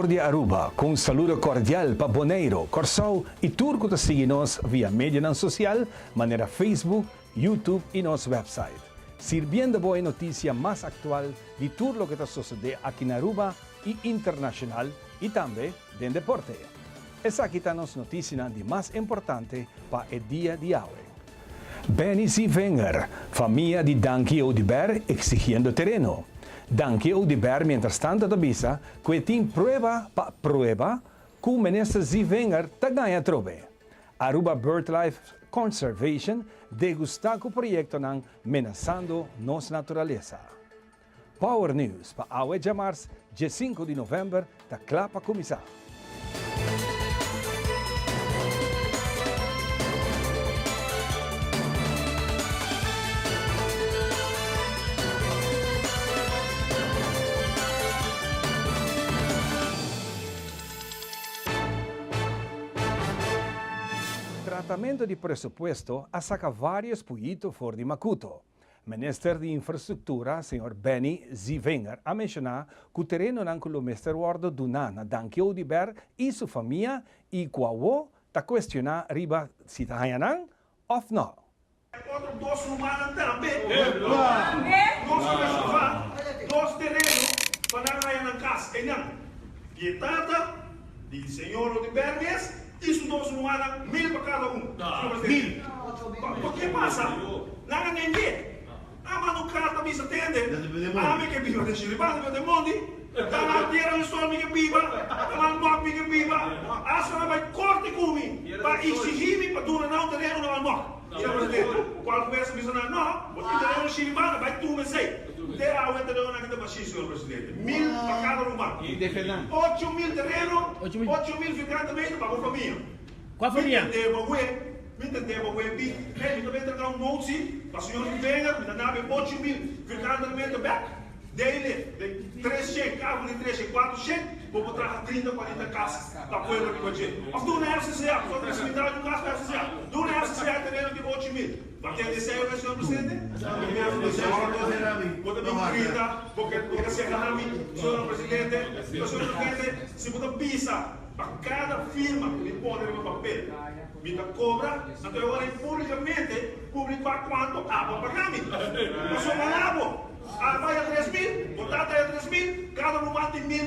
for di Aruba cu un saludo cordial pa Boneiro, Corsou y tur cu ta sigui nos via medianan social manera Facebook, YouTube y nos website. Sirbiendo bo e noticia mas actual di tur loke ta sosode aki na Aruba y internacional y tambe den deporte. Esaki ta nos noticianan di mas importante pa e dia di awe. Benny Zievinger, famia di Danki Oduber exigiendo tereno. Danki Oduber mientrastanto ta bisa cu e tin prueba pa prueba cu Minister Zievinger ta gaña atrobe. Aruba Birdlife Conservation degusta cu proyectonan menasando nos naturalesa. Power News pa awe djamars djesinku di november ta kla pa kuminsá. Tratamento di presupuesto a saka varios puyito for di makuto. Minister di Infrastructura, señor Benny Zievinger, a menciona cu terenonan cu lo mester wordo duna na Danki Oduber y su famia y cu awo ta cuestiona riba si ta haya nan of no. E otro dos rumannan tambe. Nos a reservá dos tereno pa nan haya nan kas einan, di e tata di señor Oduber mes i su dos rumannan, mil pa kada un. Señor Presidente, pa ke pasa? Nan a neng'é. A manda un karta bisa, Tende, ami ke biba den Shiribana, biba den mondi, ta na Tierra del Sol mi ke biba, ta na Almok mi ke biba. Asta nan bai korte ku mi pa eksigí mi pa duna nan un tereno na Almok. Señor Presidente, kual ku mester bisa nan, No, bo tin tereno na Shiribana, bai tuma esei. Te awe terenonan aki ta bashí, señor Presidente, mil pa kada ruman. 8000 tereno, 8000 vierkante meter pa bo famia. Kua famia? Mi tende bo we, mi tende bo we bi, hey, mi ta bin entrega un motie pa señor Vivenger, mi ta nabe 8000 vierkante meter bek, dele de tres shen, kavel di tres shen, kuatro shen, bo por traha trinta, kuarenta kas pa pueblo riba dje. Of duna FCCA, pasobra ta mester mitad di un kas pa FCCA, duna FCCA e tereno di 8000. Bo tende esei ora, señor presidente? Mi mester di esei, bo ta bin grita, bo ke, bo ta sega na mi, señor presidente. Señor presidente, si bo ta bisa. Pa kada firma ku mi pone riba papel, mi ta kobra, anto e ora ei públikamente publiká kuantu abo a paga mi. Pasobra abo a haya 3000, bo tata haya 3000, kada ruman tin mil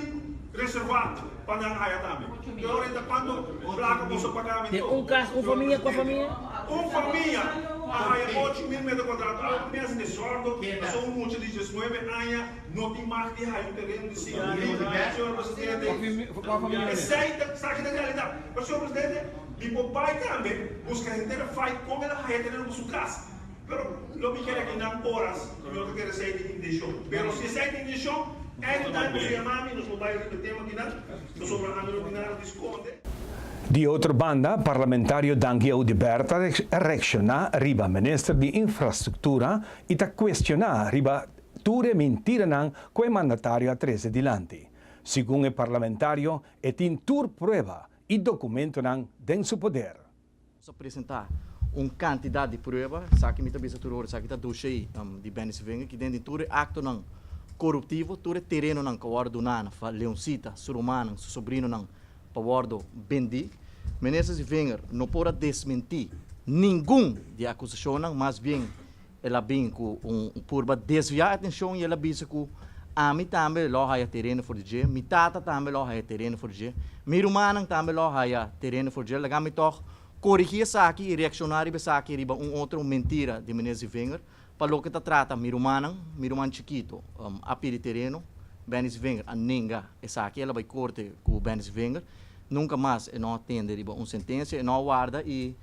reservá pa nan haya tambe. Anto e ora ei ta kuantu plaka boso a paga mi Den un kas, un famia, kua famia? Un famia a haya 8000 meter kuadrado. Abo mes e sòrdo, pasobra un mucha di diesnuebe aña No tin mag di haya un tereno di 5000, señor presidente. Esei ta esaki ta realidad. Pero señor presidente, mi por bai tambe busca henter a fight con el a haya tereno pa su cas. Pero lo mi kere aki nan oras mi no ta kere esei tin intencion. Pero si esei tin intencion, anytime boso yama mi nos por bai riba e tema akinan, pasobra ami no tin nada di sconde. Di otro banda, parlamentario Dangui Oduber ta reacciona riba minister di Infrastructura y ta cuestiona riba Tur e mintiranan ku e mandatario a trese dilanti. Segun e parlamentario e tin tur prueba i dokumentonan den su poder. Nos a presentá un kantidat di prueba, esaki mi ta bisa tur ora, esaki ta doshé di Benny Sevinger, ki den di tur e aktonan koruptivo, tur e terenonan ku a wòrdu duná na Leoncita, su rumannan, su sobrinonan pa wòrdu bendí. Minister Sevinger no por a desmentí ningun di e akusashonnan, mas bien El a bin ku un purba desviá atenshon i el a bisa ku ami tambe lo haya tereno for di dje, mi tata tambe lo haya tereno for di dje, mi rumannan tambe lo haya tereno for di dje. Laga mi tòg korigí esaki i reakshoná riba esaki riba un otro mentira di meneer Zievinger. Pa loke ta trata mi rumannan, mi ruman chikito a pidi tereno, Benny Zievinger a nenga esaki, el a bai korte ku Benny Zievinger. Nunka mas e no a tende riba un sentensia, e no a warda i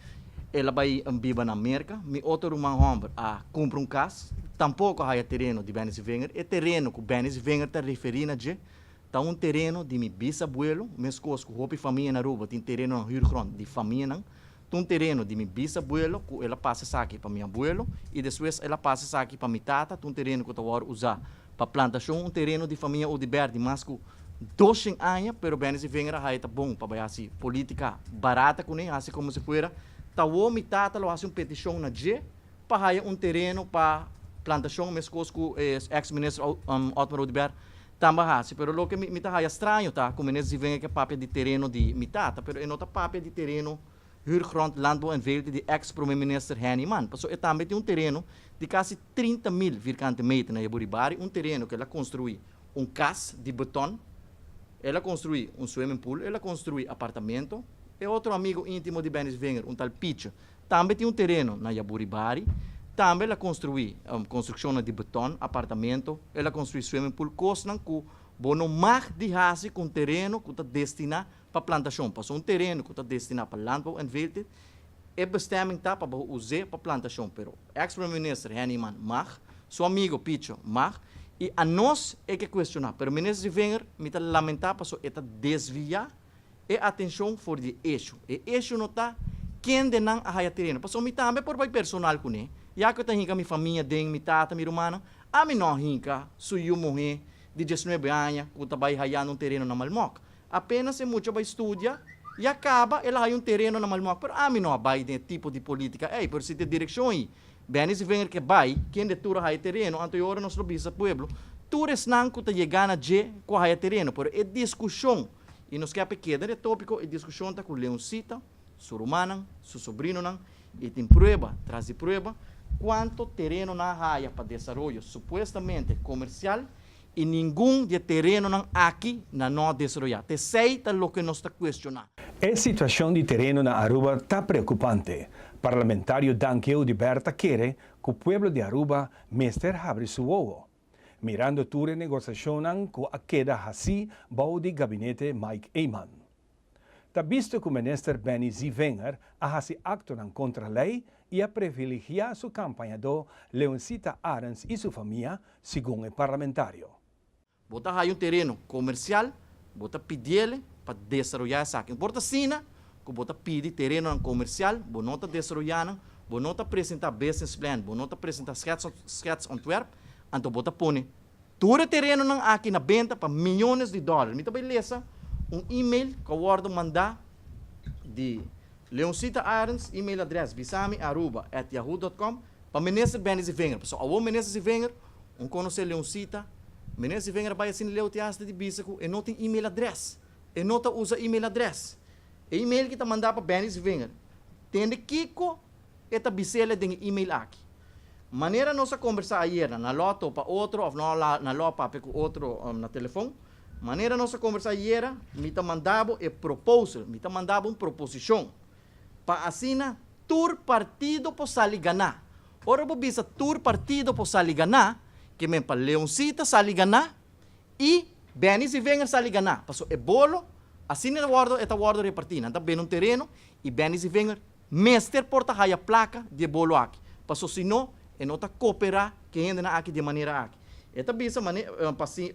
el a bai biba na Merka. Mi otro ruman hòmber a kumpra un kas, tampoko a haya tereno di Benny Zievinger. E tereno ku Benny Zievinger ta referí na dje ta un tereno di mi bisabuelo, meskos ku hopi famia na Aruba tin terenonan huurgrond di famianan. Ta un tereno di mi bisabuelo ku el a pasa esaki pa mi abuelo i despues el a pasa esaki pa mi tata. Ta un tereno ku ta wòrdu usá pa plantashon, un tereno di famia Oduber di mas ku 200 aña, pero Benny Zievinger a haya ta bon pa bai hasi politica barata kuné, hasi komo si fuera ta wou mi tata lo hasi un petishon na dje pa haya un tereno pa plantashon meskos ku e ex minister Otmar Oduber. Tambe hasi, pero loke mi ta haya straño ta cu minister Zievinger ke papia di tereno di mi tata, pero e no ta papia di tereno huurgrond landbouw en veeteelt di ex prome minister Henny Eman, pasobra e tambe tin un tereno di casi 30.000 vierkante meter na Jaburibari, un tereno cu el a construi un cas di beton, el a construi un swimming pool, el a construi apartamento. E otro amigo intimo di Benny Zievinger, un tal Pietje, tambe tin un tereno na Jaburibari, tambe el a construi construccionnan di beton, apartamento, el a construi swimming pool, cosnan cu bo no mag di haci cu un tereno cu ta destina pa plantacion. Pasobra un tereno cu ta destina pa landbouw en veeteelt, e bestemming ta pa bo use pa plantacion. Pero ex-prome minister Henny Eman mag, su amigo Picho mag, y anos e ke cuestiona. Pero minister Zievinger, mi ta lamenta pasobra e ta desvia e atencion for di e issue. E issue no ta kendenan a haya tereno. Pasobra mi tambe por bay personal cune, ya cu ta hinca mi famia den, mi tata, mi rumannan, ami no hinca su yu muhe di 19 aña cu ta bay hayando un tereno na Malmok. Apenas e mucha bay studia y a caba, el a haya un tereno na Malmok. Pero ami no a bay den e tipo di politica ey, pero si ta e direccion ey, Benny Zievinger ke bay, kende tur a haya tereno, anto e ora nos lo bisa pueblo, tur esnan cu ta yega na dje cu a haya tereno. Pero e discusion, y nos ke pa e keda den e topico, e discusion ta cu Leoncita, su rumannan, su sobrinonan, y tin prueba tras di prueba, cuanto tereno nan a haya pa desaroyo supuestamente comercial, y ningun di e terenonan aki nan no a desaroya. T'esey ta loke nos ta cuestiona. E situacion di tereno na Aruba ta preocupante. Parlamentario Dangui Oduber ta kere cu pueblo di Aruba mester habri su wowo. Mirando tur e negociacionnan cu a keda haci bou di gabinete Mike Eman. Ta bisto cu minister Benny Zievinger a haci actonan contra ley y a privilegia su campañador Leoncita Arends y su famia, segun e parlamentario. Bo ta haya un tereno comercial, bo ta pidiele pa desaroya esaki. No por ta asina cu bo ta pidi terenonan comercial, bo no ta desaroya nan, bo no ta presenta business plan, bo no ta presenta schetsontwerp, anto bo ta pone tur e terenonan aki na benta pa miyones di dollar. Mi ta bay lesa un email cu a wordo manda di Leoncita Arends, email address bisamiaruba@yahoo.com, pa minister Benny Zievinger. Pasobra awor minister Zievinger un conoce Leoncita, minister Zievinger a bay asina leu te hasta di bisa cu e no tin email address, e no ta usa email address. E email ki ta manda pa Benny Zievinger, tende kico e ta bisele den e email aki. Manera nos a conversa ayer na lo topa otro of no na lo papia cu otro na telefon, manera nos a conversa ayer, mi ta mandabo e proposal, mi ta mandabo un proposicion pa asina tur partido por sali gana. Ora bo bisa tur partido por sali gana, ke men pa Leoncita sali gana y Benny Zievinger sali gana. Paso e bolo, asina e ta wordo reparti. Nan ta bende un tereno y Benny Zievinger mester por ta haya placa di e bolo aki. Paso si no, e no ta coopera cu e hendenan aki di e manera aki. E ta bisa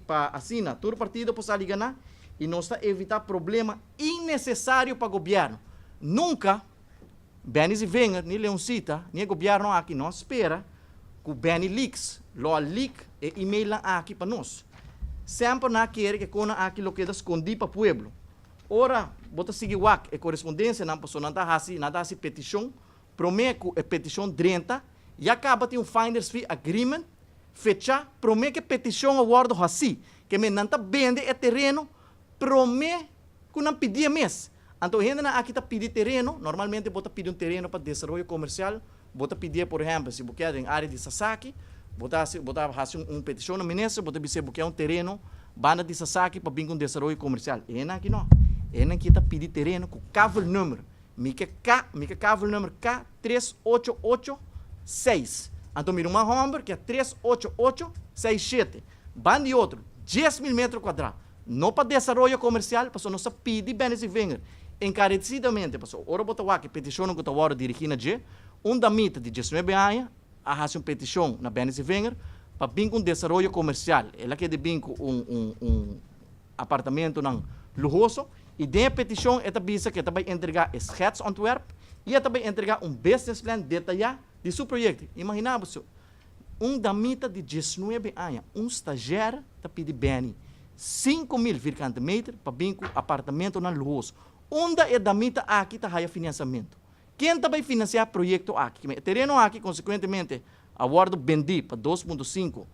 pa asina tur partido por sali gana y nos ta evita problema innecesario pa gobierno. Nunca Benny Zievinger, ni Leoncita, ni e gobierno aki no a spera cu Benny Leaks lo a leak e emailnan aki pa nos. Semper nan a kere cu e conan aki lo keda scondi pa pueblo. Ora bo ta sigui wak e corespondencianan pasobra nan ta haci peticion, prome cu e peticion drenta, ya caba tin un finder's fee agreement fecha prome cu e peticion a wordo haci, ke men nan ta bende e tereno prome cu nan pidi mes. Anto hendenan aki ta pidi tereno, normalmente bo ta pidi un tereno pa desaroyo comercial, bo ta pidi, por ehempel, si bo kier den area di Sasaki, bo ta haci un peticion na minister, bo ta bisa bo kier un tereno banda di Sasaki pa bin cu un desaroyo comercial. E hendenan aki no. E hendenan aki ta pidi tereno cu kavelnummer. Mi ke kavelnummer K3886. Anto mira un homber cu e 38867. Banda di otro, 10 mil metro cuadra. No pa desaroyo comercial, paso nos a pidi Benny Zievinger encarecidamente, paso ora bo ta wak e peticion cu ta wordo dirigi na dje, un damita di 19 aña a haci un peticion na Benny Zievinger pa bin cu un desaroyo comercial. El a kier bin cu un apartamentonan luhoso y den e peticion e ta bisa cu e ta bay entrega e schetsontwerp y e ta bay entrega un business plan detaya di su proyecto. Imagina bo, un damita di 19 aña, un stagiaire, ta pidi Benny 5 mil vierkante meter pa bin cu apartamentonan luhoso. Unda e damita aki ta haya financiamento? Ken ta bay financia e proyecto aki? E tereno aki, consecuentemente, a wordo bendi pa 2.5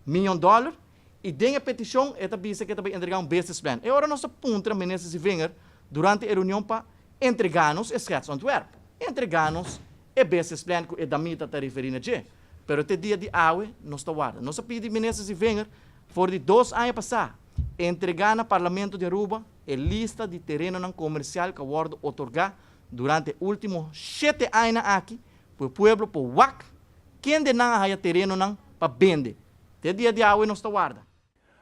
miyon dollar. I den e petishon e ta bisa ku e ta bai entregá un business plan. E ora nos a puntra Minister Zivinger durante e reunion pa entregá nos e schetsontwerp, entregá nos e business plan ku e damita ta referí na dje. Pero te dia di awe nos ta warda. Nos a pidi Minister Zivinger for di dos aña pasá entregá na Parlamento di Aruba e lista di terenonan komersial ku a wòrdu otorgá durante e último shete añanan aki ku e pueblo por wak kende nan a haya terenonan pa bende. Te dia di awe nos ta warda.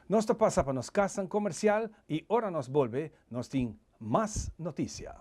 Nos ta pasa pa nos kasnan komersial i ora nos bolbe nos tin mas notisia.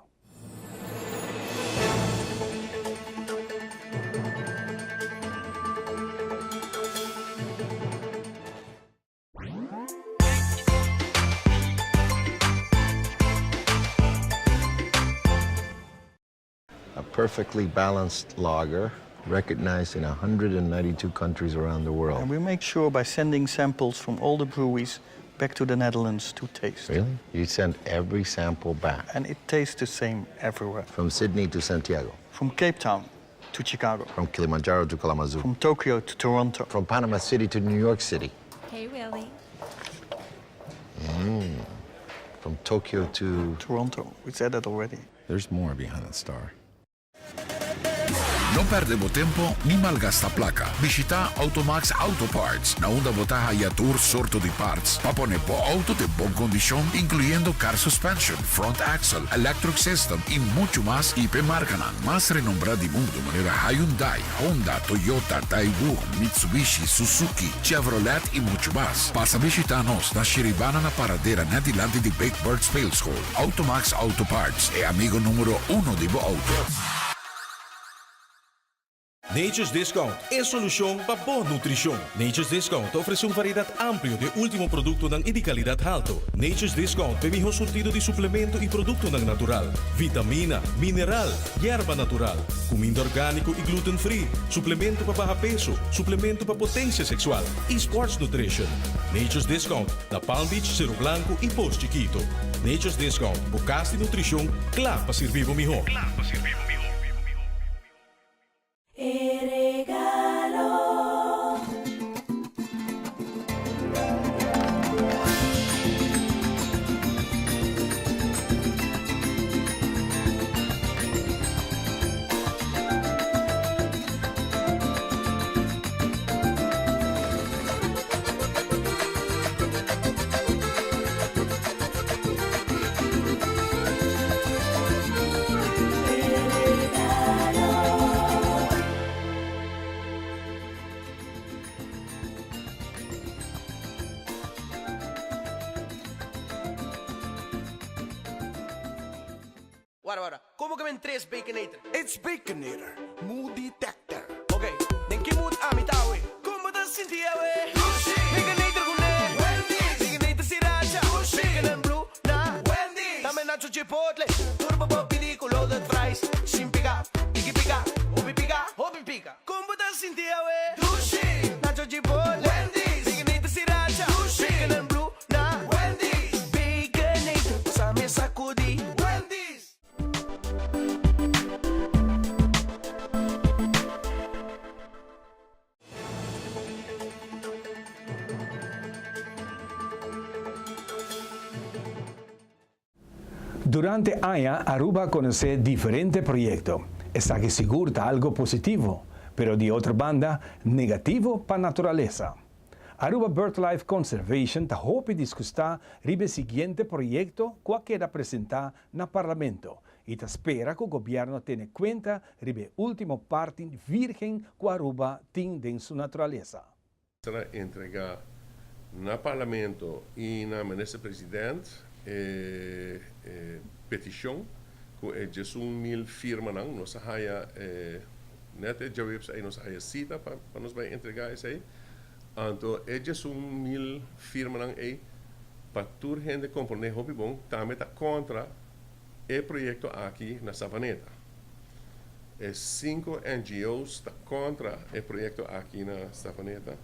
A perfectly balanced lager recognized in 192 countries around the world. And we make sure by sending samples from all the breweries back to the Netherlands to taste. Really? You send every sample back? And it tastes the same everywhere. From Sydney to Santiago? From Cape Town to Chicago. From Kilimanjaro to Kalamazoo. From Tokyo to Toronto. From Panama City to New York City. Hey, Willie. From Tokyo to. Toronto. We said that already. There's more behind that star. No perde bo tempo ni malgasta placa. Bishita Automax Auto Parts, na unda bo ta haya tur sorto di parts pa pone bo auto den bon condicion, incluyendo car suspension, front axle, electric system y mucho mas y p'e marcanan mas renombra di mundo manera Hyundai, Honda, Toyota, Daewoo, Mitsubishi, Suzuki, Chevrolet y mucho mas. Pasa bishita nos na Shiribana na Paradera net dilanti di Big Bird Speelschool. Automax Auto Parts, e amigo numero uno di bo auto. Nature's Discount, e solucion pa bo nutricion. Nature's Discount ta ofrece un variedad amplio di e ultimo productonan y di calidad halto. Nature's Discount p'e miho surtido di suplemento y productonan natural, vitamina, mineral, yerba natural, cuminda organico y gluten free, suplemento pa baha peso, suplemento pa potencia sexual y sports nutrition. Nature's Discount na Palm Beach, Cero Blanco y Pos Chiquito. Nature's Discount, bo cas di nutricion cla pa sirbi bo miho. E regalo. Wara wara, como ke men tres Baconator? It's Baconator, mood detector. Ok, den ki mood ami ta awe? Con bo ta sinti awe? Dushi! Baconator cu ne? Wendy's! Baconator sriracha! Dushi! Bacon and blue na? Wendy's! Tambe nacho chipotle! Tur bo por pidi cu loaded fries sin pica, tiki pica, hopi pica, hopi pica. Con bo ta sinti awe? Dushi! Nacho chipotle! Wendy's! Baconator sriracha! Dushi! Bacon and blue na? Wendy's! Baconator, pasa mi sacudi. Wendy's! Durante aña Aruba a conoce diferente proyecto. Esaki sigur ta algo positivo, pero di otro banda negativo pa naturalesa. Aruba Birdlife Conservation ta hopi disgusta riba e siguiente proyecto cu a keda presenta na Parlamento y ta spera cu Gobierno tene cuenta riba e ultimo parti virgen cu Aruba tin den su naturalesa. Será entregá na Parlamento i na Minister President e petishon ku e 11,000 firmanan. Nos a haya nèt e djaweps ei nos a haya sita pa nos bai entregá esei. Anto e 11,000 firmanan ei pa tur hende komprondé hopi bon tambe ta kontra e proyekto aki na Savaneta. E sinku NGO's ta kontra e proyekto aki na Savaneta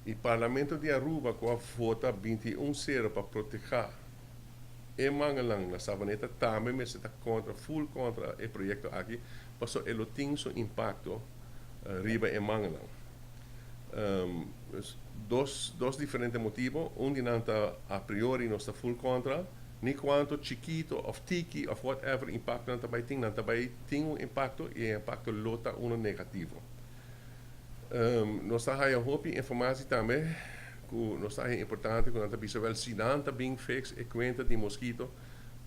i Parlamento di Aruba ku a vota 21 sero pa protehá e mangelnan na Savaneta tambe mester ta kontra, full kontra e proyekto aki pasobra e lo tin su impakto riba e mangelnan. Dos diferente motibo. Un di nan ta a priori nos ta full contra, ni cuanto chikito of tiki of whatever impacto nan ta bay tin, nan ta bay tin un impacto y e impacto lo ta uno negativo. Nos ta haya hopi informatie tambe cu nos ta haya importante cu nan ta bisa wel si nan ta bin fix e cuenta di mosquito,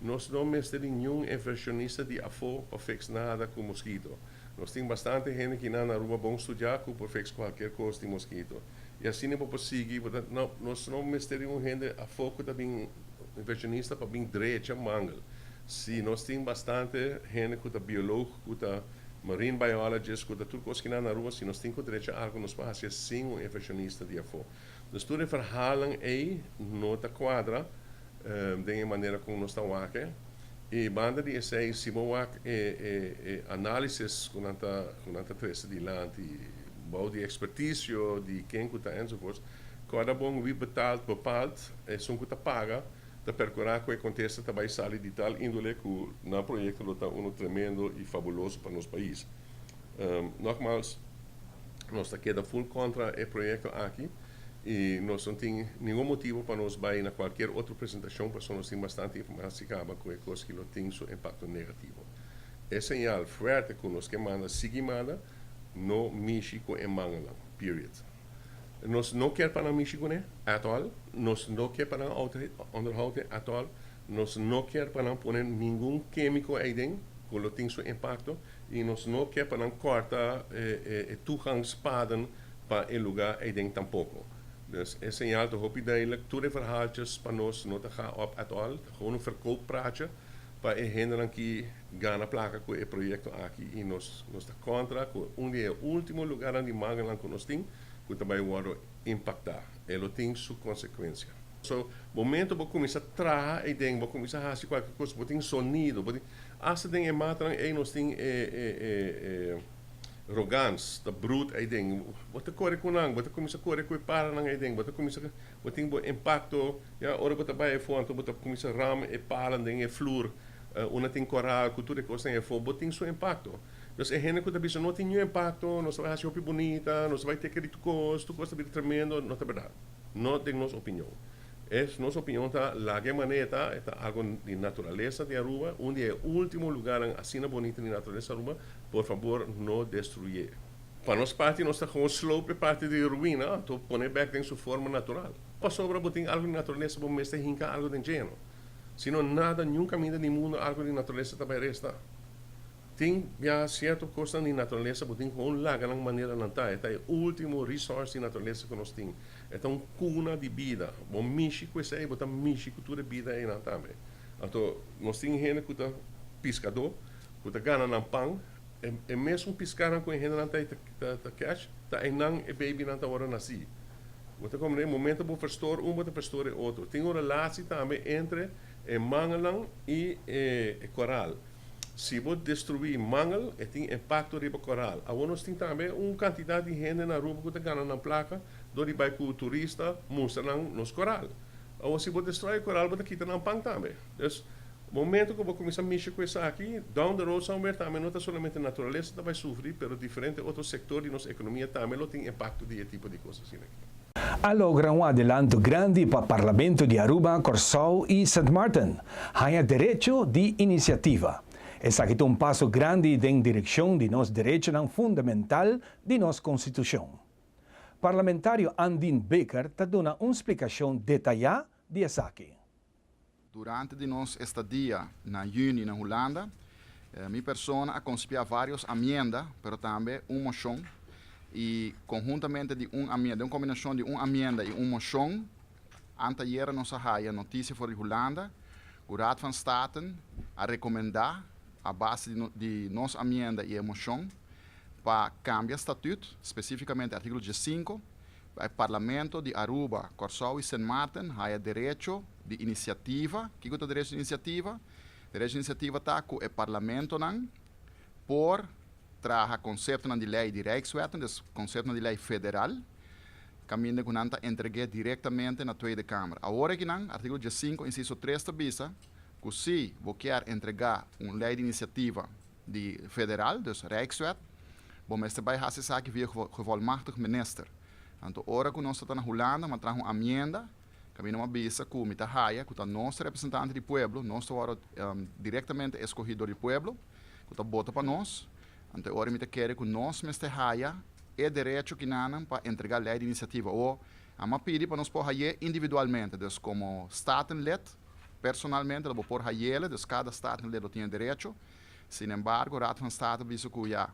nos no mester di niun inversionista di afo pa fix nada cu mosquito. Nos tin bastante hende ki nan na Aruba bon studia cu por fix cualkier cos di mosquito. Y asina bo por sigui, bo ta, no, nos no mester di un hende afo cu ta bin inversionista pa bin drecha mangel. Si nos tin bastante hende cu ta bioloog, cu ta marine biologist, cu ta tur cos ki nan na Aruba, si nos tin cu drecha algo nos por haci sin un inversionista di afo. Dus tur e verhaalnan ey no ta cuadra den e manera con nos ta wak e. Y banda di esey, si bo wak e e e análisis cu nan ta cu nan ta trece dilanti bou di experticio di ken cu ta enzovoorts, corda bon wie betaalt bepaalt, esun cu ta paga ta percura cu e contesta ta bay sali di tal indole cu nan proyecto lo ta uno tremendo y fabuloso pa nos pais. Nogmaals, nos ta keda full contra e proyecto aki y nos no tin ningun motibo pa nos bay na cualkier otro presentacion pasobra nos tin bastante informatie caba cu e cos ki lo tin su impacto negativo. E señal fuerte cu nos ke manda sigui manda, no mishi cu e manganan, period. Nos no kier pa nan mishi cune at all, nos no kier pa nan onderhoud at all, nos no kier pa nan pone ningun kemico eyden cu lo tin su impacto y nos no kier pa nan corta e toegangspaden pa e lugar eyden tampoco. Dus e señal ta hopi duidelijk, tur e verhaaltjes pa nos no ta ga op at all, ta gewoon un verkooppraatje pa e hendenan ki gana placa cu e proyecto aki y nos nos ta contra cu un di e ultimo lugarnan di mangelnan cu nos tin cu ta bay wordo impacta. E lo tin su consecuencia. So, momento bo cuminsa traha eyden, bo cuminsa haci cualkier cos, bo tin sonido, bo tin, hasta den e matanan ey nos tin e e e e rogans ta broed eyden, bo ta core cu nan, bo ta cuminsa core cu e paranan eyden, bo ta cuminsa, bo tin bo impacto, ya, ora bo ta bay efo anto bo ta cuminsa ram e palan den e flur, unda tin coral cu tur e cosnan efo, bo tin su impacto. Dus e hende cu ta bisa no tin niun impacto, nos ta bay haci hopi bunita, nos ta bay teke di tur cos, tur cos ta bira tremendo, no ta berdad. No den nos opinion. E nos opinion ta laga e manera e ta, e ta algo di naturalesa di Aruba, un di e ultimo lugarnan asina bonita di naturalesa Aruba, por fabor no destruyé. Pa nos parti nos ta gewoon sloop e parti di ruina anto pone bek den su forma natural. Pasobra bo tin algo di naturalesa bo mester hinca algo den djeno. Sino nada niun caminda di mundo algo di naturalesa ta bay resta. Tin bia cierto cosnan di naturalesa bo tin gewoon laga nan manera nan ta. E ta e ultimo resource di naturalesa cu nos tin. E ta un cuna di bida. Bo mishi cu esey, bo ta mishi cu tur e bida eynan tambe. Anto nos tin hende cu ta piscador, cu ta gana nan pan. E e mesun piscanan cu e hendenan ta ta catch, ta eynan e babynan ta ora naci. Bo ta comprende? Momento bo verstoor un, bo ta verstoor e otro. Tin un relatie tambe entre e mangelnan y e coral. Si bo destruí mangel, e tin impakto riba koral. Awor nos tin tambe un kantidat di hende na Aruba ku ta gana nan plaka dor di bai ku turista mustra nan nos koral. Awor si bo destrui e koral bo ta kita nan pan tambe. Dus, momento ku bo kuminsá misha ku esaki, down the road somewhere tambe no ta solamente naturalesa ta bai sufri, pero diferente otro sektor di nos ekonomia tambe lo tin impakto di e tipo di kos asina aki. A logra un adelanto grandi pa Parlamento di Aruba, Kòrsou i Sint Maarten haña derecho di inisiativa. Esaki ta un paso grandi den direkshon di nos derechonan fundamental di nos Konstitushon. Parlamentario Andin Bikker ta duna un splikashon detayá di esaki. Durante di nos estadia na yüni na Hulanda, mi persona a konspiá vários amienda, pero tambe un moshon, i konhuntamente di un amienda, den un kombinashon di un amienda i un moshon, anteayera nos a haya notisia for di Hulanda ku Raad van Staten a rekomendá a base di nos amienda i e moshon pa kambia statüt, spesífikamente artíkulo diesinku, Pa e Parlamento di Aruba, Kòrsou i Sint Maarten haya derecho di inisiativa. Kiko ta derecho di inisiativa? Derecho di inisiativa ta ku e parlamentonan por traha konseptonan di lei di Rijkswetten, dus konseptonan di lei federal, kaminda ku nan ta entreg'é direktamente na Tweede Kamer. Awor akinan, artíkulo diesinku, insiso tres ta bisa ku si bo kier entregá un lei di inisiativa di federal, dus Rijkswet, bo mester bai hasi esaki via gevolmachtigd minister. Anto ora ku nos ta na Hulanda m'a traha un amienda kaminda m'a bisa ku mi ta haya ku ta nos representante di pueblo, nos ta wòrdu direktamente eskohí dor di pueblo ku ta bota pa nos. Anto e ora mi ta kere ku nos mester haya e derecho kinanan pa entregá lei di inisiativa o a m'a pidi pa nos por hay'é individualmente, dus komo Statenlid personalmente lo bo por hay'el, dus kada Statenlid lo tin e derecho. Sinembargo Raad van State a bisa ku ya.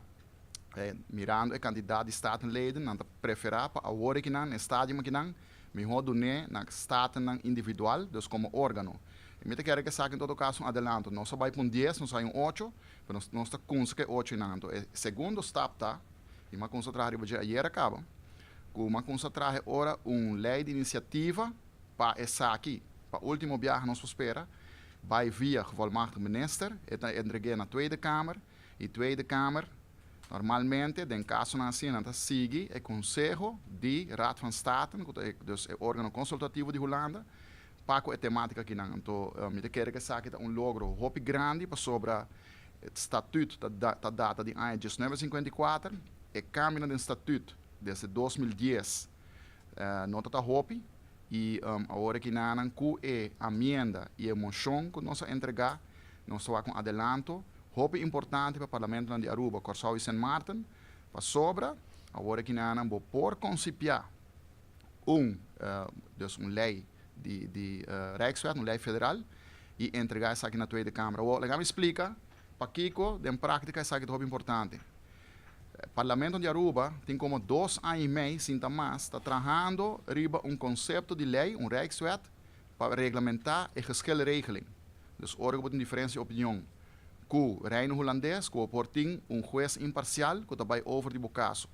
Mirando e kantidat di Statenleden, nan ta preferá pa awor akinan, na e stadium akinan, mihó dun'é na Statennan individual, dus komo órgano. I mi ta kere ku esaki en todo kaso un adelanto. Nos a bai pa un dies, nos a hay un ocho, pero nos nos ta kunsa ku e ocho einan. Anto e segundo stap ta, i mi a kunsa traha riba dje ayer a kaba, ku mi a kunsa traha e ora un lei di inisiativa pa esaki, pa último biaha nos por spera, bai via Gevolmachtigd Minister, e ta entreg'é na Tweede Kamer, E Tweede Kamer normalmente den kasonan asina nan ta sigui e konseho di Raad van State, ku ta e dus e organo konsultativo di Hulanda, pa ku e tematika akinan. Anto mi ta kere ku esaki ta un logro hopi grandi pasobra e statut ta ta data di aña diesnuebe sinkuenta i kuater, e kambionan den statut desde 2010 no ta ta hopi i awor akinanan ku e amienda i e moshon ku nos a entregá nos ta wak un adelanto Hopi importante pa parlamentonan di Aruba, Kòrsou i Sint Maarten, pasobra awor aki nan bo por konsipiá un, dus un lei di di Rijkswet, un lei federal, i entregá esaki na Tweede Kamer. Awor, laga mi splika pakiko den práktika esaki ta hopi importante. Parlamento di Aruba tin komo dos aña i mei, sinta mas, ta trahando riba un konsepto di lei, un Rijkswet, pa reglamentá e geschilregeling. Dus ora ku bo tin diferensia di opinion ku Reino Hulandes ku bo por tin un hues imparsial ku ta bai over di bo kaso.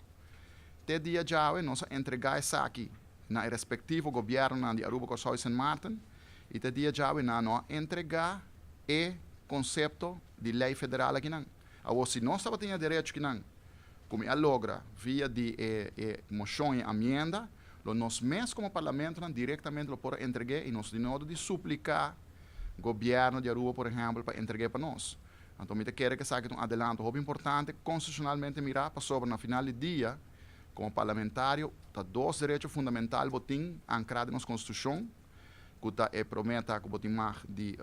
Te dia djawe nos a entregá esaki na e respektivo gobièrnunan di Aruba, Kòrsou i Sint Maarten i te dia djawe nan no a entregá e konsepto di lei federal akinan. Awor si nos tabatin e derecho kinan ku mi a logra via di e e moshon i amienda lo nos mes komo parlamentonan direktamente lo por a entreg'é i nos tin nodo di supliká Gobierno di Aruba por ehempel pa entreg'é pa nos. Anto mi ta kere ku esaki ta un adelanto hopi importante konstitushonalmente mirá pasobra na final di dia komo parlamentario ta dos derecho fundamental bo tin ankrá den nos konstitushon ku ta e promé ta ku bo tin mag di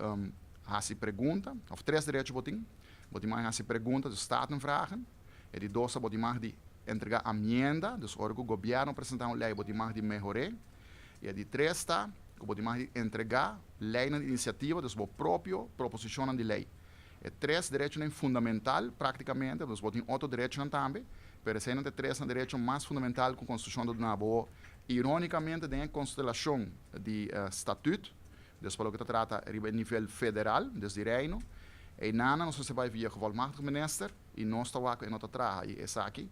hasi pregunta òf tres derecho bo tin, bo tin mag di hasi pregunta dus statenvragen, e di dos ta bo tin mag di entregá amienda dus ora ku gobierno presentá un lei bo tin mag di mehor'é. I e di tres ta ku bo tin mag di entregá leinan di inisiativa, dus bo propio proposishonnan di lei. E tres derechonan fundamental práktikamente, dus bo tin otro derechonan tambe, pero eseinan ta e tresnan derecho mas fundamental ku Konstitushon ta duna bo. Irónikamente den e konstelashon di statüt, dus pa loke ta trata riba e nivel federal, dus di Reino, einanan nos mester bai via Gevolmachtigd Minister i nos ta wak ku e no ta traha. I esaki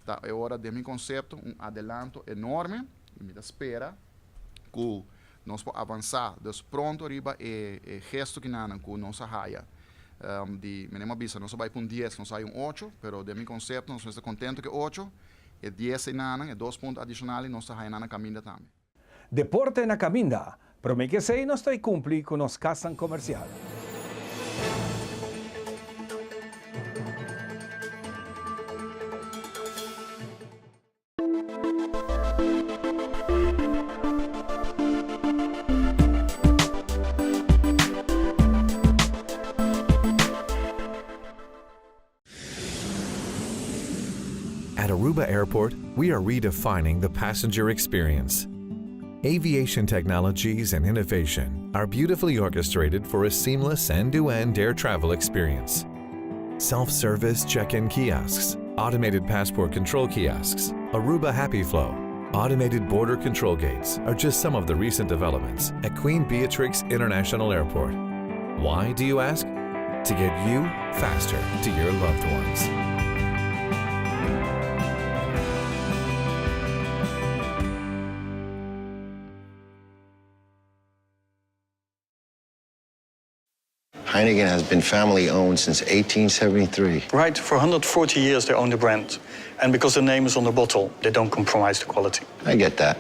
ta e ora den mi konsepto un adelanto enorme. I mi ta spera ku nos por avansá dus pronto riba e e gesto kinanan ku nos a haya di mi a bisa nos a bai pa un dies nos a haya un ocho pero den mi konsepto nos mester kontento ku e ocho e dies einanan e dos punto adishonal ei nos ta haya nan na kaminda tambe. Deporte na kaminda, Prome ku esei nos ta e kumpli ku nos kasnan komersial. At Aruba Airport, we are redefining the passenger experience. Aviation technologies and innovation are beautifully orchestrated for a seamless end-to-end air travel experience. Self-service check-in kiosks, automated passport control kiosks, Aruba Happy Flow, automated border control gates are just some of the recent developments at Queen Beatrix International Airport. Why, do you ask? To get you faster to your loved ones. Heineken has been family owned since 1873. Right, for 140 years they own the brand. And because the name is on the bottle, they don't compromise the quality. I get that.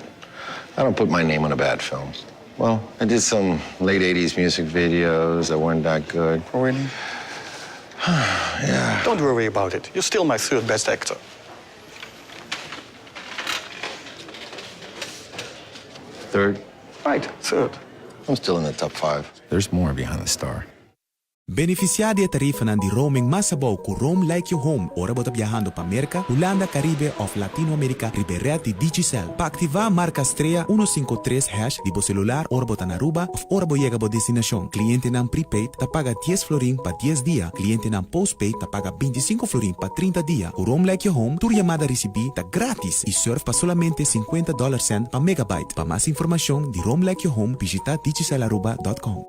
I don't put my name on a bad film. Well, I did some late 80s music videos that weren't that good. Oh, really? yeah. Don't worry about it. You're still my third best actor. Third? Right, third. I'm still in the top five. There's more behind the star. Benefisiá di e tarifanan di roaming mas abou ku Roam Like You Home ora bo ta biahando pa Merka, Hulanda, Karibe òf Latinoamerika riba e rèt di Digicel. Pa aktivá marka strea 153 hash di bo selular ora bo ta na Aruba òf ora bo yega bo destinashon. Klientenan prepaid ta paga dies florin pa dies dia, klientenan postpaid ta paga 25 florin pa 30 dia. Ku Roam Like You Home tur yamada risibí ta grátis i sùrf pa solamente 50 dòler sènt pa megabyte. Pa mas informashon di Roam Like You Home bishitá digicelaruba dòt com.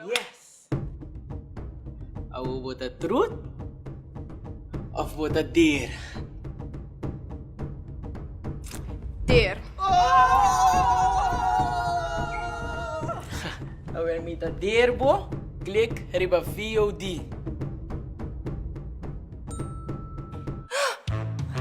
Yes! Awo bo ta truth of bo ta deer? Deer. Awer mi ta deer bo, klik riba VOD.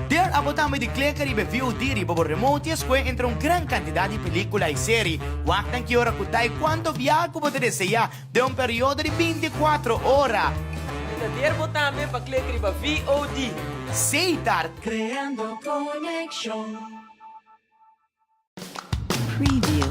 Deer abo tambe di klek riba e VOD riba bo remote i escohe entre un gran cantidad di pelicula i seri. Wak nan ki ora cu ta i cuanto biaha cu bo ta desea den un periodo di 24 ora. Mi ta deer bo tambe pa klik riba VOD. Setar. Creando conexion. Preview.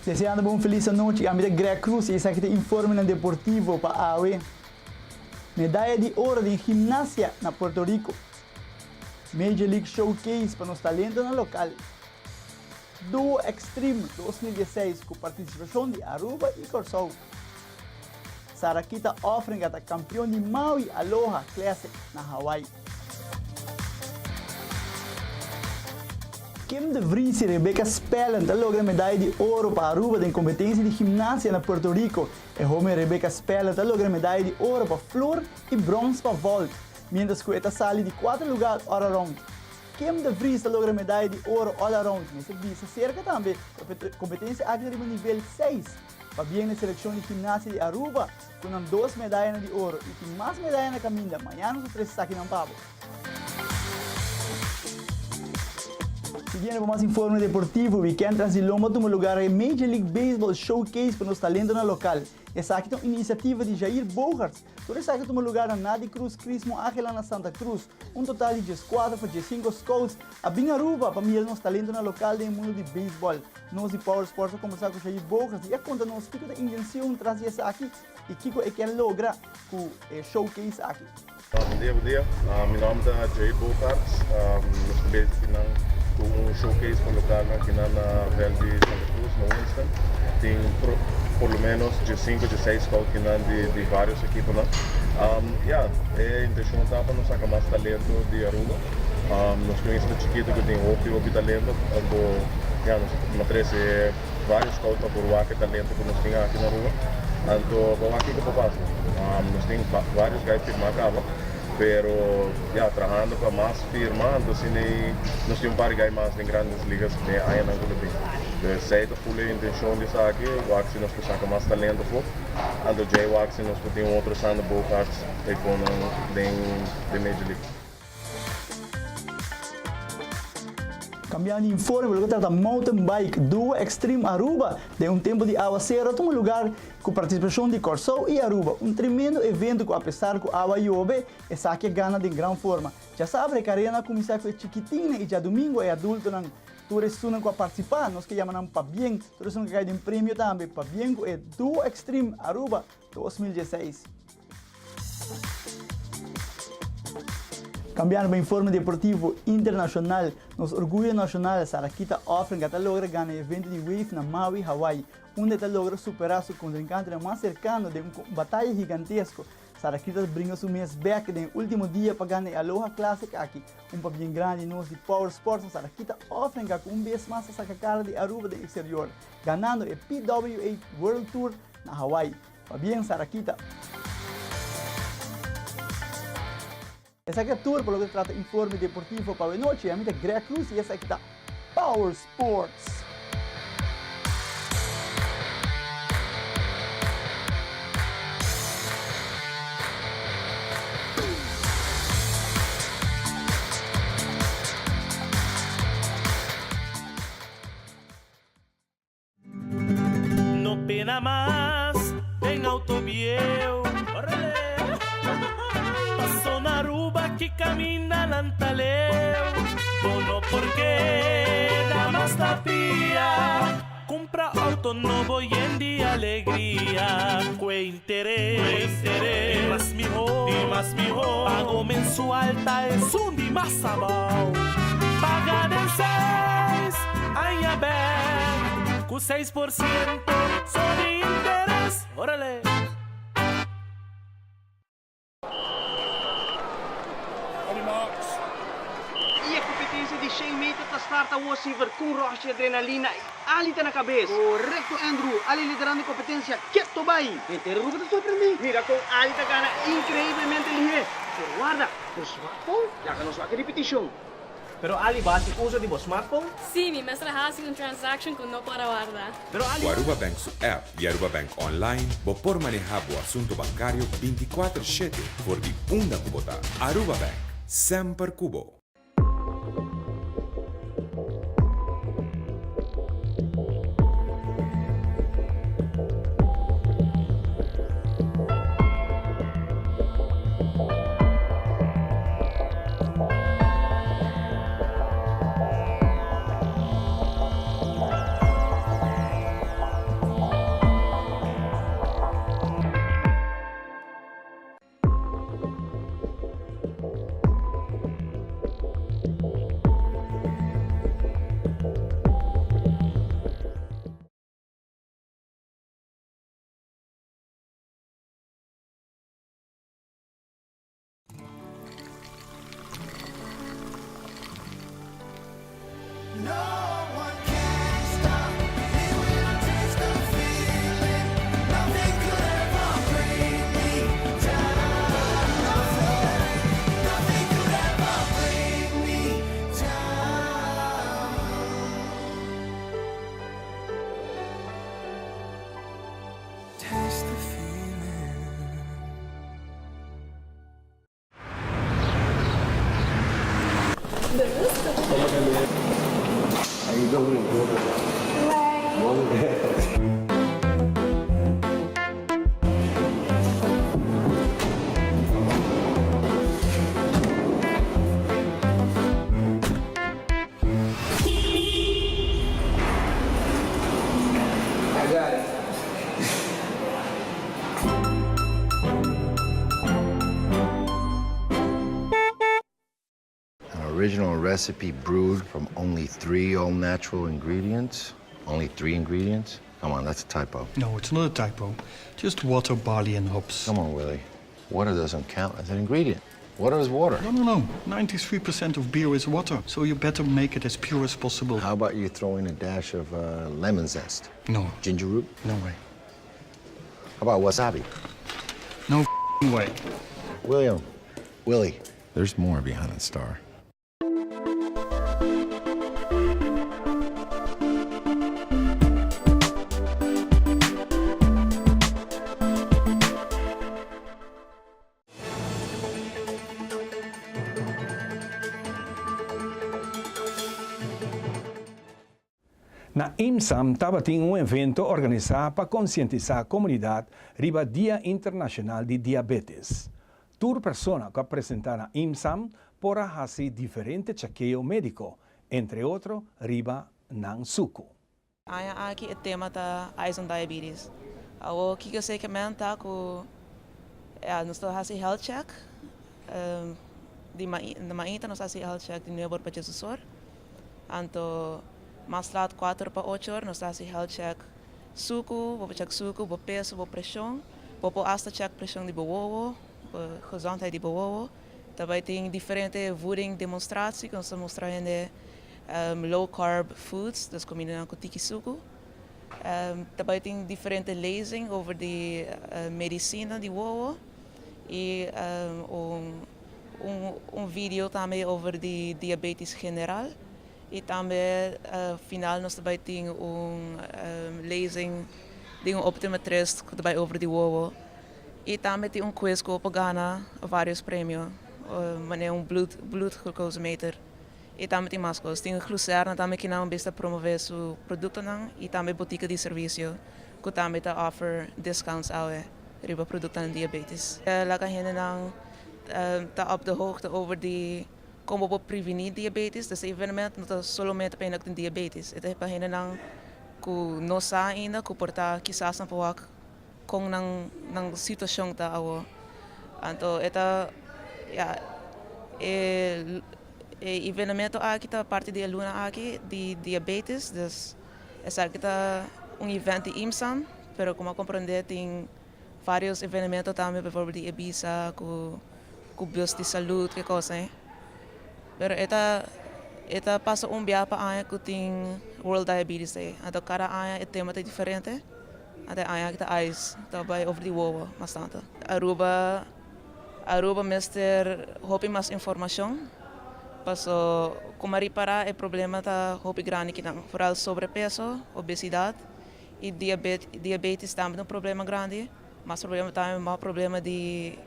Deseando bo un felis anochi, ami ta Greg Cruz y esaki ta informenan deportivo pa awe. Medaya di oro den gimnasia na Puerto Rico. Major League Showcase pa nos talentonan local. Duo Extreme 2016 ku partisipashon di Aruba i Kòrsou. Sarakita Offringa ta kampion di Maui Aloha Classic na Hawaii. Kim de Vries i Rebecca Spellen ta logra medaya di oro pa Aruba den kompetensia di gimnasia na Puerto Rico. E hoben Rebecca Spellen ta logra medaya di oro pa floor i brons pa vault, mientras ku e ta sali di kuater lugar all around. Kim de Vries ta logra medaya di oro all around. Mester bisa serka tambe ku e kompetensia aki ta riba nivel seis. Pabien na e selekshon di gimnasia di Aruba ku nan dos medayanan di oro i tin mas medaya na kaminda. Mañana nos ta trese esakinan pa bo. Siguiendo pa mas informe deportivo, wikènt tras di lomba tuma lugar e Major League Baseball Showcase pa nos talentonan lokal. Esaki ta un inisiativa di Jair Bogaerts. Tur esaki a tuma lugar na Nadi Cruz Crismo Agila na Santa Cruz. Un total di dieskuater pa diesinko scouts a bin Aruba pa mira nos talentonan lokal den e mundu di beisbòl. Nos di Power Sports a kombersá ku Jair Bogaerts i a konta nos kiko ta intencion tras di esaki i kiko e kier logra ku e showcase aki. Bon dia, bon dia. Mi nòmber ta Jair Bogaerts. Nos ta bezig kinan ku un showcase pa lokalnan kinan na vèlt di Santa Cruz na Winston. Tin por lo ménos diesinku, dieseis scout kinan di di vários ekiponan. Ya, e intenshon ta pa nos saka mas talento di Aruba. Nos tin un isla chikitu ku tin hopi hopi talento, anto ya nos a trese vários scout pa por wak e talento ku nos tin aki na Aruba. Anto pa wak kiko por pasa. Nos tin vários gai firmá kaba, pero ya trahando pa mas firma, anto asina ei nos tin un par di gai mas den Grandes Ligas den e añanan ku ta bin. Entonces esei ta full e intenshon di esaki, wak si nos por saka mas talento afó, anto djei wak si nos por tin un otro Sander Bogaerts eifonan den Major League. Cambiando di informe pa loke trata mountain bike Duo Extreme Aruba den un tempo di awacero a tuma lugar cu participacion di Corsou y Aruba. Un tremendo evento cu apesar cu awa yobe esaki a gana den gran forma. Djasabra e carena a cuminsa cu e chikitinnan y djadomingo e adultonan. Tur esunnan cu a participa nos ke yama nan pabien, tur esunnan cu a cay den premio tambe pabien cu e Duo Extreme Aruba 2016. Cambiando pa informe deportivo internacional, nos orguyo nacional Sarakita Offringa ta logra gana e evento di Wave na Maui, Hawaii, unda e ta logra supera su contrincantenan mas cercano den un bataya gigantesco. Sarakita ta bringa su mes bek den e ultimo dia pa gana e Aloha Classic aki. Un pabien grandi nos di Power Sports na Sarakita Offringa cu un bes mas ta saca cara di Aruba den exterior, ganando e PWA World Tour na Hawaii. Pabien Sarakita! Esaki ta tur pa loke ta trata informe deportivo pa awenochi. Ami ta Greg Cruz y esaki ta Power Sports. No pena mas den auto bieu. Paso na Aruba ki caminda nan ta leu. Bo no por keda mas na pia. Cumpra auto nobo yen di alegria. Cue interes, di mas miho, di mas miho. Pago mensual ta esun di mas abou. Paga den seis aña bek cu 6% so di interes. Orale! I e kompetensia di shen meter ta start awor Siever ku un rush di adrenalina i Ali ta na kabes. Korekto Andrew, Ali liderando e kompetensia keto bai. Henter Aruba ta sorprendí. Mira kon Ali ta gana inkreiblemente lihé. Pero warda, bo smartphone? Laga nos wak e ripitishon. Pero Ali bo hasi uso di bo smartphone? Sí, mi mester a hasi un transaction ku no por a warda. Pero Ali. Ku Aruba Bank su app i Aruba Bank Online bo por maneha bo asunto bankario bintikuater shete for di unda ku bo ta. Aruba Bank, semper ku bo. An original recipe brewed from only three all natural ingredients? Only three ingredients? Come on, that's a typo. No, it's not a typo. Just water, barley, and hops. Come on, Willie. Water doesn't count as an ingredient. Water is water. No, no, no. 93% of beer is water, so you better make it as pure as possible. How about you throw in a dash of uh, lemon zest? No. Ginger root? No way. How about wasabi? No way. William. Willie. There's more behind the star. Na IMSAM tabatin un evento organisá pa konsientisá komunidat riba Dia Internashonal di Diabetes. Tur persona ku a presentá na IMSAM por a hasi diferente chakeo médiko, entre otro riba nan suku. Aña aki e tema ta Eyes on Diabetes. Awor kiko esei ke men ta ku ya nos ta hasi health check. di mainta nos ta hasi health check di nuebe or pa diesdos or. Anto mas laat kuater pa ocho or nos ta hasi health check suku, bo por check suku, bo peso, bo preshon. Bo por asta check preshon di bo wowo, bo gezondheid di bo wowo. Ta bai tin diferente voeding demonstratie ku nos ta mustra hende low carb foods, dus kumindanan ku tiki suku. Ta bai tin diferente lezing over di medisina di wowo i un un video tambe over di diabetes general i tambe final nos ta bai tin un lezing di un optometrist ku ta bai over di wowo i tambe tin un quiz ku bo por gana varios premio manera un bloed bloedglucosemeter. I tambe tin mas kos. Tin Glucerna tambe kinan bes ta promove su produktonan i tambe botika di servisio ku tambe ta offer discounts awe riba produktonan di diabetes. Laga hendenan ta op de hoogte over di kon bo por preveni diabetes. Dus e evenement no ta solamente pa hende ku tin diabetes, e ta pa hendenan ku no sa ainda ku por ta kisas nan por wak kon nan nan situashon ta awo. Anto e ta ya e e evenemento aki ta parti di e luna aki di diabetes dus esaki ta un event di IMSAN pero como a comprende tin varios evenemento tambe bijvoorbeeld di EBISA cu cu bus di salud ke cos ei pero e ta e ta pasa un bia pa aña cu tin World Diabetes Day anto cada aña e tema ta diferente. Ata e aña aki ta ais ta bai over di wowo mas tanto. Aruba Aruba mester hopi mas informacion paso como a ripara e problema ta hopi grandi kinan vooral sobrepeso, obesidad y diabetes tambe ta un problema grandi mas problema tambe mas problema di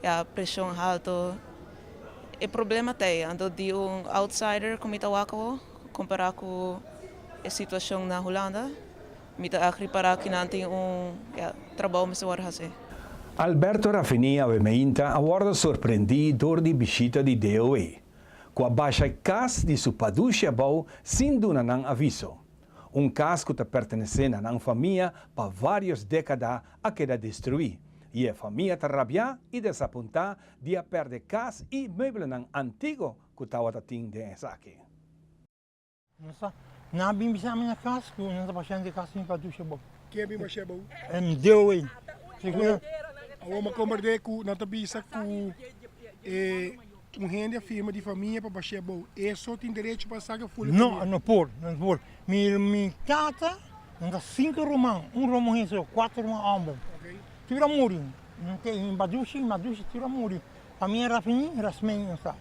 ya presion halto e problema ta ey anto di un outsider cu mi ta wak awo compara cu e situacion na Hulanda. Mi ta a ripará ki nan tin un trabou mester wòrdu hasí. Alberto Rafini awe meinta a wòrdu sorprendí dor di bishita di DOE, ku a basha e kas di su padushi abou sin duna nan aviso. Un kas ku ta pertenesé na nan famia pa vários dékada a keda destruí, i e famia ta rabiá i desapuntá di a pèrdè kas i meublenan antiguo ku tabata tin den esaki. No sa. Nan a bin bisa mi na cas cu nan ta bashando e cas mi pa dusha bo. Ken a bin basha bo? Deo ey. Sigur. Awor mi a comprende cu nan ta bisa cu e un hende a firma di famia pa basha bo. E so tin derecho pa saca full e famia? No, no por, no por. Mi mi tata, nan ta cinco ruman, un ruman muher so, cuatro ruman homber. Tur a muri. Nan ta mi badushi, mi madushi tur a muri. Famia Rafini, Rasmey nan sa.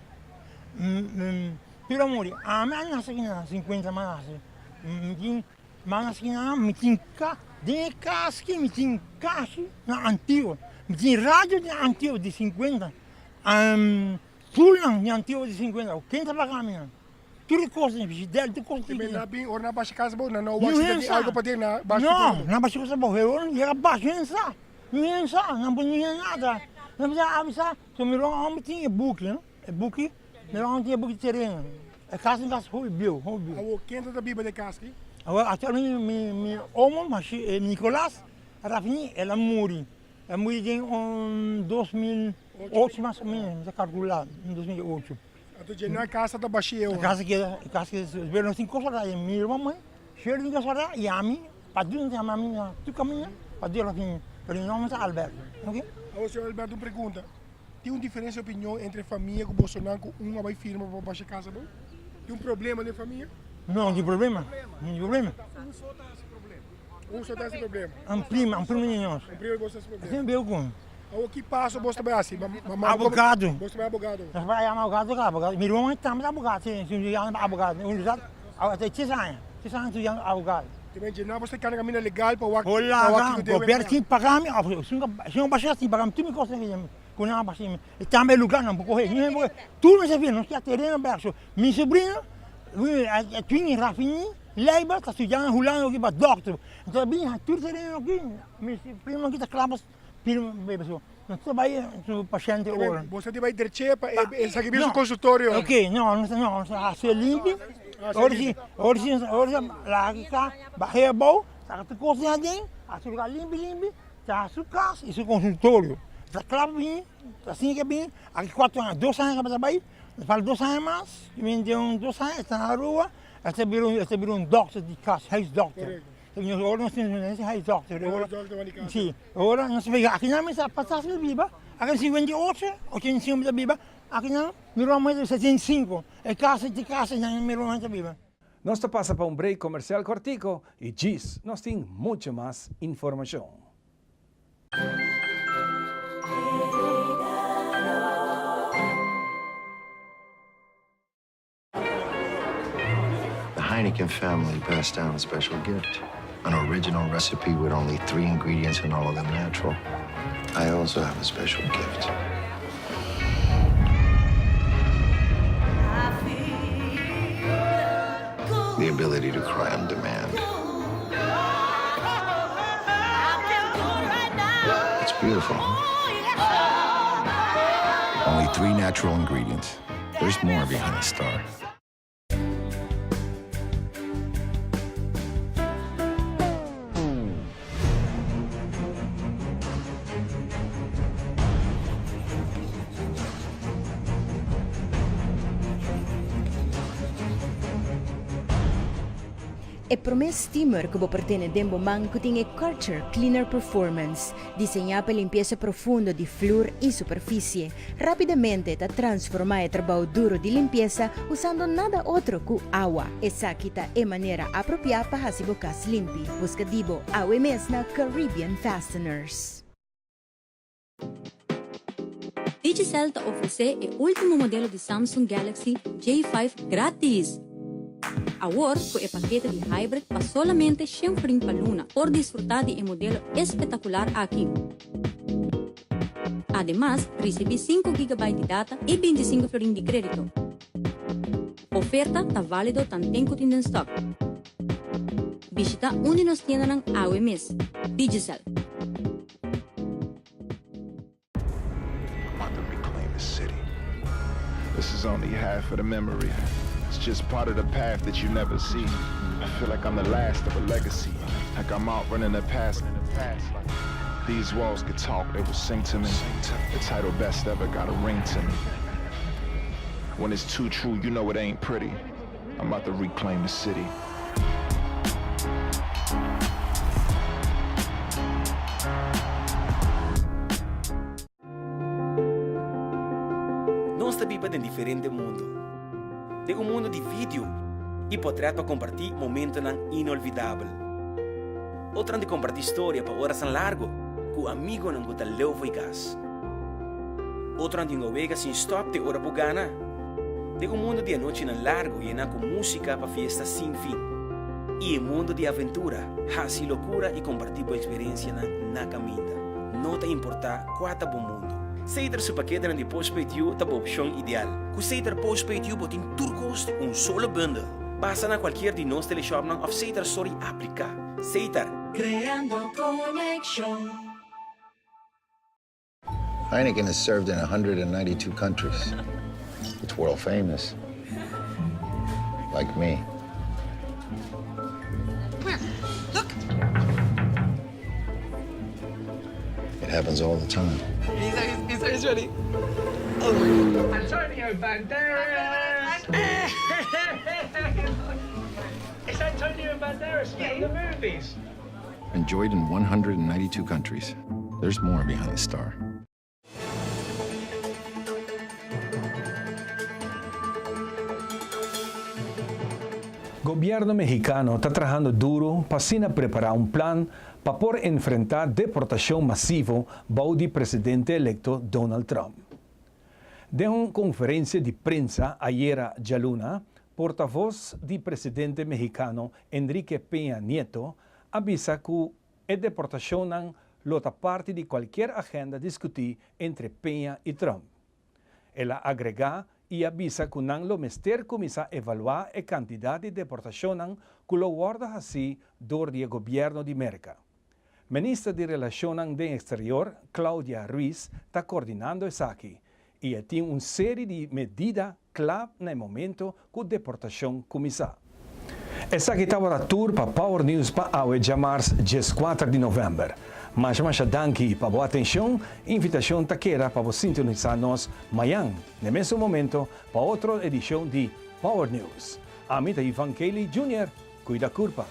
Tur a muri. Ami a nase aki na sinkuenta mi a nase. Mi tin mi a nase aki na mi tin ka den e kas aki mi tin kashi na antiguo. Mi tin radio di antiguo di sinkuenta. Stulnan di antiguo di sinkuenta. Ken ta paga mi nan? Tur e kos den frijidèr tur kos tin. Nan bin ora nan basha kas abou nan no wak si ta tin algu paden nan basha kos abou. No nan basha kos abou ora nan yega basha nan sa. Nan sa nan por mira nada. Nan bisa avisa so mi ron homber tin e buki e buki. Mi ron tin e buki tereno. E kas un kas hopi bieu, hopi bieu. Awor ken ta ta biba den e kas aki? Awor actualmente mi mi omo mashi Nicolas Rafini el a muri. El a muri den un 2008 mas o menos mi ta calcula 2008. Anto dje nan kas ta ta bashí awor? E kas keda e kas keda pero nos tin kos wardá mi ruman muhé Shirley tin kos wardá i ami Padu nan ta yama mi na tur kaminda Padu Rafini pero mi nomber ta Alberto oke. Awor señor Alberto un pregunta. Tin un diferencia di opinion entre famia cu bosonan cu un a bay firma pa basha casa bo? Tin un problema den famia? No, no tin problema. No tin problema. Un so ta haci problema. Un so ta haci problema. Un prima, un prima di nos. Un prima di boso ta haci problema. Asina beu con. Awor ki paso boso ta bay haci? Abogado. Boso ta bay abogado? Nos bay yama abogado ka abogado. Mi ruman tambe ta abogado, si, si yama abogado. Un sa, ta tres aña, tres aña studiando abogado. Te men dje boso ta cana camina legal pa wak pa wak kiko debe Gobierno tin paga mi of si no basha tin paga mi tur mi cos ku nan a basha mi y tambe e lugar nan por coge tur mi sa nos kia tereno bek so mi sobrino e twin Rafini Leiber ta studiando na Hulanda aki pa dokter enton a bin tur tereno aki mi primo aki ta kla pa firma so nos ta bai su pashente ora. Boso ta bai dreche pa esaki bin su consultorio? Ok no nos ta haci limpi ora si ora si ora si laga ka bahe abou saka tur cos den aden haci lugar limpi limpi traha su cas y su consultorio. Ta kla pa bini, asina ke bini, aki kuater aña, dos aña kaba ta bai, nos fala dos aña mas, i mi den un dos aña e ta na Aruba, e ta bira un, e ta bira un dòkter di kas, huisdòkter. Ora nos tin huisdòkter, ora, si, ora nos ta biba, akinan mi sa patras mi biba, aki 58, 85 mi ta biba, akinan mi ruman ta 75, e kas, e kas einan mi ruman ta biba. Nos ta pasa pa un break comercial cortico y djis nos tin mucho mas informacion. The Heineken family passed down a special gift. An original recipe with only three ingredients and all of them natural. I also have a special gift. The ability to cry on demand. It's beautiful, huh? Only three natural ingredients. There's more behind the star. E promé steamer ku bo por tene den bo man ku tin e Karcher Cleaner Performance, diseñá pa limpiesa profundo di flur i superfisie. Rápidamente ta transformá e trabou duro di limpiesa usando nada otro ku awa. Esaki ta e manera apropiá pa hasi bo kas limpi. Buska di bo awe mes na Caribbean Fasteners. Digicel ta ofresé e último modelo di Samsung Galaxy J5 grátis! Awor ku e pakete di Hybrid pa solamente shen florin pa luna por disfrutá di e modelo espetakular aki. Ademas, risibí sinku gigabyte di data i bintisinku florin di krédito. Oferta ta válido tanten ku tin den stòk. Bishitá un di nos tiendanan awe mes. Digicel. I'm about to reclaim the city. This is only half of the memory. It's just part of the path that you never see. I feel like I'm the last of a legacy. Like I'm out running the past. These walls could talk, they would sing to me. The title best ever got a ring to me. When it's too true, you know it ain't pretty. I'm about to reclaim the city. Nos ta biba den diferente mundo. Den un mundo di video y potret pa comparti momentonan inolvidabel. Otronan di comparti storia pa orasnan largo cu amigonan cu ta leu fo'i cas. Otronan di un wega sin stop te ora bo gana. Den un mundo di anochinan largo yená ku músika pa fiesta sin fin. I e mundo di aventura, hasi lokura i kompartí bo eksperensianan na kaminda. No ta importá kua ta bo mundo. Seter su paketenan di Postpaid You ta bo opshon ideal. Ku Seter Postpaid You bo tin tur kos den un solo bundel. Pasa na kualkier di nos teleshopnan òf Seter Store i apliká. Seter. Kreando konekshon. Heineken is served in 192 countries. It's world famous. Like me. Where? Look. It happens all the time. He's, he's, he's ready. Oh my God. Antonio Banderas! it's Antonio Banderas from the movies. Enjoyed in 192 countries. There's more behind the star. Gobierno mexicano ta trahando duro pa asina prepara un plan pa por enfrenta deportacion masivo bou di presidente electo Donald Trump. Den un conferencia di prensa ayera djaluna, portavoz di presidente mexicano Enrique Peña Nieto a bisa cu e deportacionnan lo ta parti di cualkier agenda discuti entre Peña y Trump. El a agrega y a bisa cu nan lo mester cuminsa evalua e cantidad di deportacionnan cu lo wordo haci door di e gobierno di Merca. Minister di Relacionnan den Exterior, Claudia Ruiz, ta coordinando esaki y e tin un serie di medida cla na e momento cu deportacion cuminsa. Esaki tabata tur pa Power News pa awe djamars 14 di november. Masha masha danki pa bo atencion. Invitacion ta keda pa bo sintonisa nos mayan n'e mesun momento pa otro edicion di Power News. Ami ta Ivan Kelly Junior. Cuida curpa.